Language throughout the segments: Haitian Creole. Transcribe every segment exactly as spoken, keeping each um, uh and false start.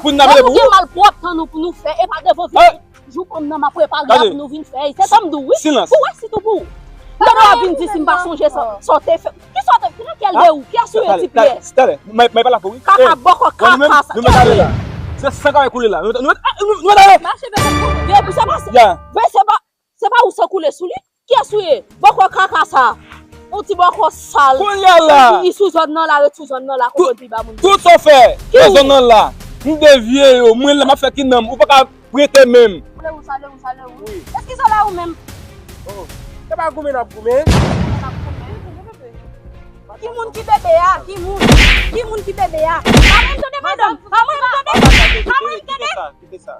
Pou n lave pou ou. Gen malpwòpte nou pou nou fè, e pa devan vini. Jou kòm nan m ap prepare a pou nou vin fè. Se sa m di w, wi. Silans. Ou wè si tou pou ou. Lè w vin di si m pa sonje sa, sa w te fè. Ki sa w te fè? Nan kèl de ou? Kiyès ou ye, ti pyè? Talè, talè. Mwen, mwen pale avè w, wi. Kaka bòkò, kaka sa. Nou mèt ale la. Se san k ap koule la. Nou mèt, nou mèt, nou mèt ale. Mache veye pou sa pase. Veye se pa, se pa ou san koule sou li. Kiyès ou ye? Bòkò kaka sa. Yon ti bòkò sal. Kounye a la. Ou sou zòn nan la, ret sou zòn nan la, kote w pi ba moun. Tout sa w fè nan zòn nan la, m devye yo, mwen la m ap fè ki nanm, ou pa ka rete menm. Lè ou sa, lè ou sa, lè ou. Eskize w la ou menm. Oh. Se pa goumen n ap goumen. Ki moun ki bebe a? Ki moun? Ki moun ki bebe a? Pa mwen tande madanm. Pa mwen tande. Pa mwen tande. Kite sa, kite sa.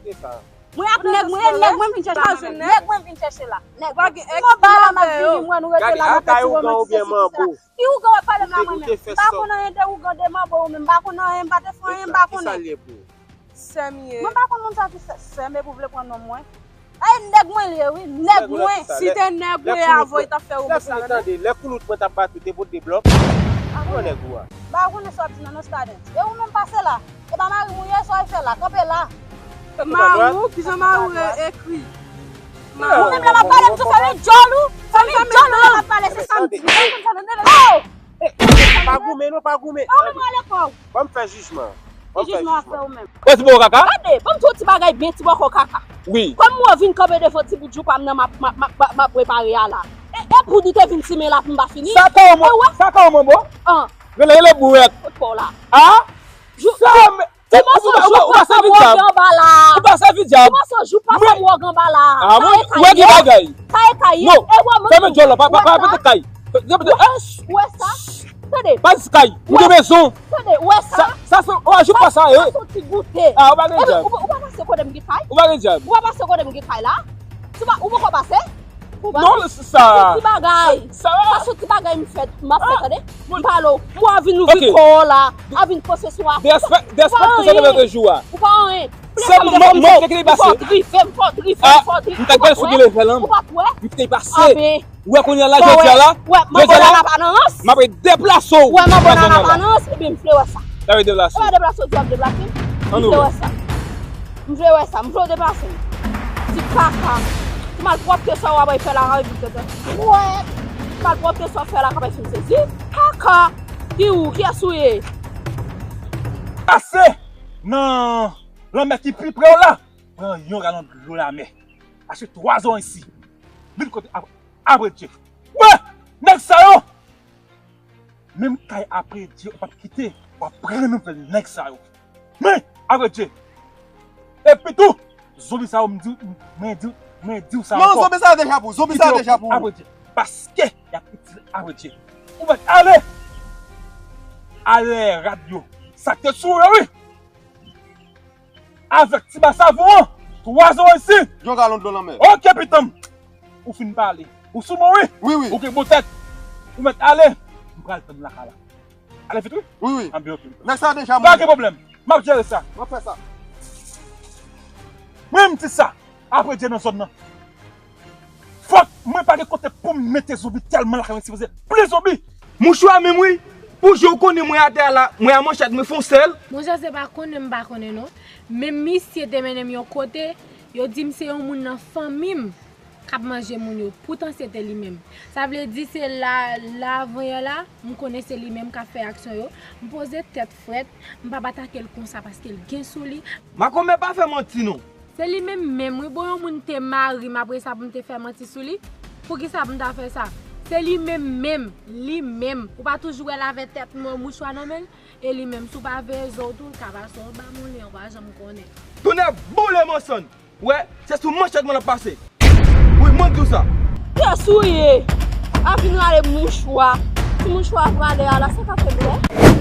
Kite sa. Mwen ak nèg mwen, nèg mwen vin chèche la. Nèg mwen vin chèche la. Nèg mwen ba la m ap vini, mwen nou rete la nan peti romantis. Ki ougan w ap pale m la mwen menm? M pa konn anyen de ougan de manbo ou menm. M pa konn anyen, m pa te fè anyen, m pa konnen. Sè m ye. Mwen pa konn moun sa ki sè, sè m epi w vle pran non mwen. Ay, nèg mwen li ye, wi, nèg mwen. Si te nèg ou ye avè w, t ap fè ou bouch la tande. Lè koulout mwen t ap bat ou, te pote blòk. Ou nèg ou a. M pa konnen sa w ap di nan non Stadens. E ou menm pase la. E pa mari m ou ye, sa w al fè la? Kanpe la. Mari w, kijan mari w ekri? Ou menm lè m ap pale, m tou fèmen djòl ou. Fèmen djòl ou lè m ap pale, se sa m di. Oh! Pa goumen non, pa goumen. Ou menm rale kò w. Ban m fè jijman. Ki jijman w ap fè ou menm? Wè ti bòkò kaka? Gade, ban m di w ti bagay byen, ti bòkò kaka. Wi. Kòm mwen vin kanpe devan ti bout jou pa m nan m ap, m ap, m ap, m ap repare a la. E, e poud ou te vin simen la pou m pa fini? Sa ka w mwen, sa ka w mwen, bon? An. Rele, rele bouwèt. Kot pa w la? A? Sa, men, ti mòso jou pa sa m wòg anba la. Ou pa sèvi dyab. Ti mòso jou pa sa m wòg anba la. A, mwen, ou wè ki bagay? Kay, kay. Non, fèmen djòl la, pa, pa, pa pete kay. Ou wè sa? Tande. Pa di kay. Ou gen rezon. Tande, ou wè sa? Sa, sa, se, ou ajoute pa sa, eh. Sa se yon ti goute. A, ou pa gen dyab. Ou pa pase kote m gen kay? Ou pa gen dyab. Ou pa pase kote m gen kay la? Ou pa, ou poko pase? Ou pa. Non, sa. Sa se ti bagay. Sa, sa se ti bagay m fè, m ap fè, tande. M pale w. Pou a vin ouvri kò w la, a vin pose sou afè. Desrespè, desrespè pou sa te fè jou a. Ou pa anyen. Se mwen, mwen ki te pase. Fò drive, fò drive, fò drive. M te gade sou telefòn lan. Ou pa kwè? M te pase. Ou wè kounye a la, jodi a la, jodi a la, m ap deplase w. Ou wè manbo nan aparans, ebyen m vle wè sa. Sa vle deplase w. Ou pa deplase w, di w ap deplase m. M vle wè sa. M vle wè sa, m vle w deplase m. Ti kaka. Ti malpwòpte sa w ap fè la, kay vin tèt. Wè. Ti malpwòpte sa w fè la, kay vin sezi. Kaka. Ki ou, kiyès ou ye? Pase nan lanmè ki pi pre w la, pran yon galon dlo lanmè. Achte twa zòn isi. Vin kote Apredye. Wè! Nèg sa yo! Menm kay Apredye ou p ap kite, w ap pran nouvèl nèg sa yo. Men, Apredye! Epi tou, zonbi sa yo, m di, mwen di, mwen di w sa ankò. Non, zonbi sa yo deja pou, zonbi sa yo deja pou. Apredye. Paske y ap itil Apredye. Ou mèt ale! Ale rad yo. Sa k te sou yo, wi! Avèk ti ba savon an, twa zòn isi. Yon galon dlo lanmè. Oke, pitan m. Ou fin pale. Ou sou mwen, wi. Wi, wi. Ou gen bon tèt. Ou mèt ale. M pral tann lakay la. Ale vit, wi. Wi, wi. Anben, oke. Nèg sa deja mouri. Pa gen pwoblèm. M ap jere sa. M ap fè sa. Mwen, m di sa. Apredye nan zòn nan. Fòk mwen pa gen kote pou m mete zonbi tèlman lakay mwen sipoze plen zonbi. Mouchwa menm wi, pou jan w konnen mwen atè a la, mwen a manchèt mwen fè yon sèl. Monchè, se pa konnen m pa konnen non. Men misye te mennen m yon kote, yo di m se yon moun nan fanmi m k ap manje moun yo. Poutan se te li menm. Sa vle di se la, la avanyè la, m konnen se li menm k ap fè aksyon yo. M poze tèt frèt, m p ap atake l konsa paske l gen sou li. Makomè pa fè manti non. Se li menm menm wi, bon yon moun te mari m apre sa pou m te fè manti sou li? Poukisa pou m ta fè sa? Se li menm menm, li menm. Ou pa toujou wè l avè tèt mouchwa nan men l? E li menm, si w pa veye zo w tou, l ka pase w ba moun li an, ou pa janm konnen. Tonnè boule mansann! Wè, se sou manchèt mwen l ap pase. Wi, mwen di w sa. Kiyès ou ye? A vin rale mouchwa. Ti mouchwa prale a la, sa ka fè m pè.